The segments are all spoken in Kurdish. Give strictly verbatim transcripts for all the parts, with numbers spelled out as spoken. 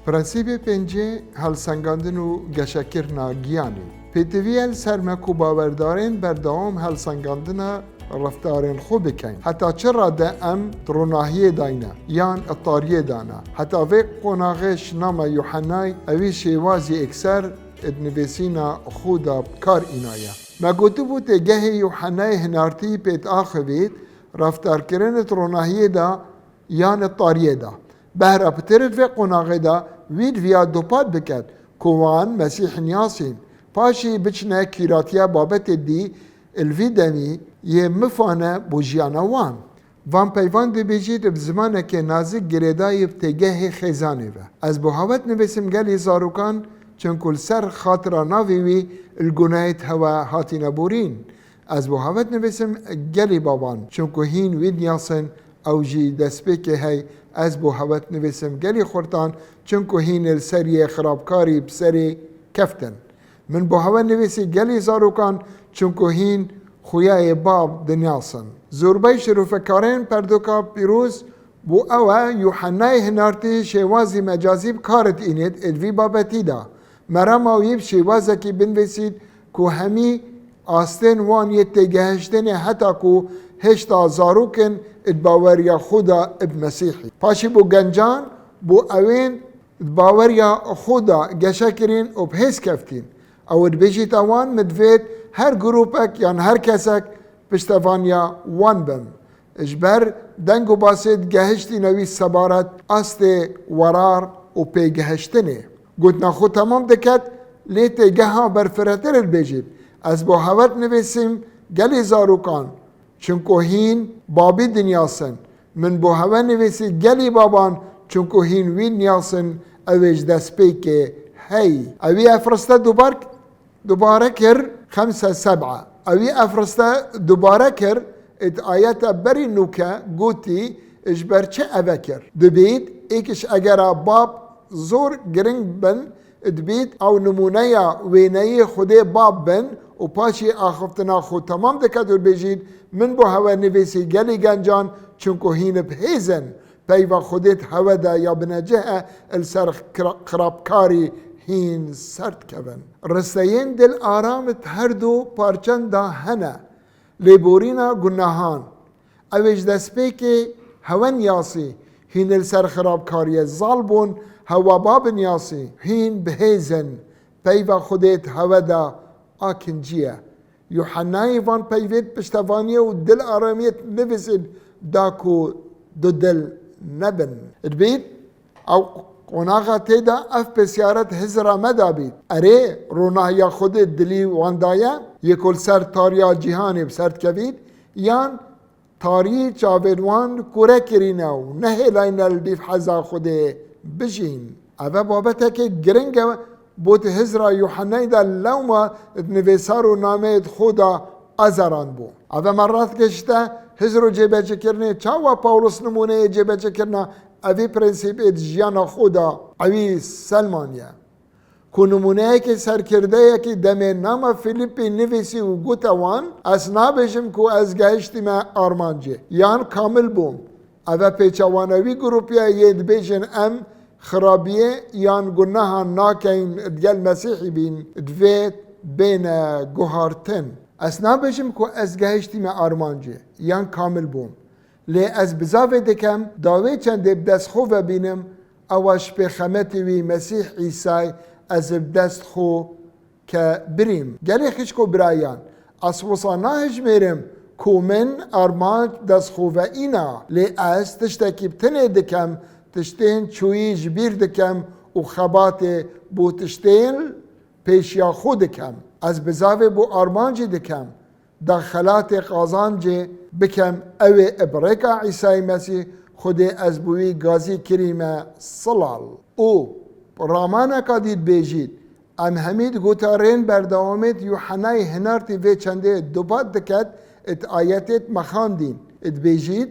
Prensîbê pêncê, helsengandin û geşekirina giyanê. Pêtivî ye li ser me ku bawerdarên berdewam helsengandina reftarên xwe bikin. Heta çi rade em di ronahiyê dayne yan di tariyê dane? Heta vê qonaxê şina me Yuhennay ewî şêwazî êkser di nivîsîna xwe de bi kar înaye. Me gotibû têgehê Yuhennayê hinartî pêt axivît reftarkirin di ronahiyê de yan di tariyê de. Behra pitir di vê qonaxê de wî diviya dupat biket ku wan Mesîh niyasîn, paşî biçine kîratiya babetê dî li vî demî yê mifane bo jiyana wan. Van peyvan dibêjît bi zimanekê nazik girêdayî bi têgehê xêzanê ve. Ez bo hewe dinivîsim gelî zarokan, çinku li ser xatira navê wî li gunehêt hewe hatine borîn. Ez bo hewe dinivîsim gelî baban, çinku hîn wî niyasin, ew jî destpêkê hey. Ez bo hewe dinivîsim gelî xurtan, çinku hîn li ser yê xirabkarî bi serê keftin. Min bo hewe nivîsî gelî zarokan, çinku hîn xuyayê bab diniyasin. Zorbey şirofekarên perdoka pîroz bo ew e, Yuhennayê hinartî şêwazî mecazî bi kar dînêt di vî babetî de. Merema wî bi şêwazekî binivîsît ku hemî astên wan yê têgehiştinê heta ku hêşta zarok in di baweriya xwe de bi Mesîhî. Paşî bo gencan, bo ewên di baweriya xwe de geşe kirîn û bi hêz keftîn. Ew dibêjîte wan, min divêt her grûpek yan her kesek piştevaniya wan bim. Ji ber deng û basê digehiştîne wî sebaret astê werar û pêgehiştinê. Gotina xwe temam diket, lê têgeha berfiretir dibêjît, ez bo hewe dinivîsim gelî zarokan, çinku hîn babî diniyasin. Min bo hewe nivîsî gelî baban, çinku hîn wî niyasin, ew ê ji destpêkê hey. Ewî ev riste dubar dubare kir, xemse seb'a. Ewî ev riste dubare kir, di ayeta berî nûke gotî, ji ber çi eve kir? Dibît, êk ji egera bab zor giring bin, dibît ew nimûneya wêneyê Xwedê bab bin û paşî axiftina xwe temam diket û dibêjît, min bo hewe nivîsî gelî gencan, çinku hîn bi hêz in. Peyva Xwedê di hewe de ya binecih e, li ser xira-, xirabkarî hîn ser dikevin. Risteyên dil aram di her du parçen de hene. Lêborîna gunehan. Ew ê ji destpêkê hewe niyasî, hîn li ser xirabkariyê zal bûn, hewa ba biniyasî, hîn bi hêz in. Peyva Xwedê di hewe de akincî ye. Yuhennayê van peyvêt piştevaniyê û dil aramiyêt nivîsîn da ku du dil nebin. Dibît, ew qonaxa tê de ev pisyare di hizra me de bît. Erê, ronahiya Xwedê dilî wan daye, yê ku li ser tariya cîhanê bi ser dikevît, yan tarî çavên wan kure kirîne û nehêlayne li dîv heza Xwedê bijîn. Ev e babetekê giring e, bo di hizra Yuhennayê de lewma di nivîsar û nameyê di xwe de azerandbû. Ev e me rast gihişte hizr û cêbecîkirinê, çawa Pawlos nimûneyê cêbecîkirina evî prensîbê di jiyana xwe de ewî selmaniye. Ku nimûneyekî serkirdeyekî demê nama Fîlîpî nivîsî û gote wan, ez nabêjim ku ez gehiştîme armancê, yan kamil bûm. Ev e pêçewanewî grûpê yê dibêjin em xirabiyê yan gunehan nakeyn digel Mesîhî bîn, divê bêne guhartin. Ez nabêjim ku ez gehiştîme armancê, yan kamil bûm. Lê ez bizavê dikem, da wê çendê bi dest xwe ve bînim, ewa ji pêxemetê wî Mesîh Îsay ez bi dest xwe ke birîm. Gelê xişk û birayan, ez wisa nahijmêrim ku min armanc dest xwe ve îna, lê ez tiştekî bi tinê dikem, tiştên çûyî ji bîr dikem û xebatê bo tiştên pêşiya xwe dikem. Ez bizavê bo armancî dikem. Da xelatê qazancê bikem, ew ê bi rêka Îsayê Mesîh Xwedê ez bi wî gazî kirîme silal. Û ramaneka dî dibêjît, em hemî di gotarên berdewamêt Yuhennayê hinartî vê çendê dubat diket, di ayetêt me xandîn, dibêjît,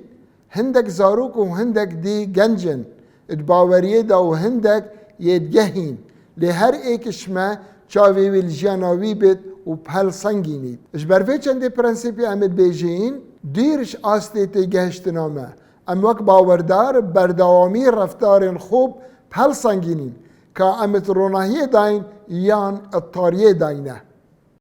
hindek zarok û hindek dî genc in, di baweriyê de û hindek yê digehîn. Lê her êk ji me çavê wî li jiyana wî bit û bi helsengînît. Ji ber vê çendê prensîpê em dibêjin, dûr ji astê têgehiştina me. Em wek bawerdar berdewamî reftarên xwe bi helsengînîn. Ka em di ronahiyê dayîn yan di tariyê dayîne.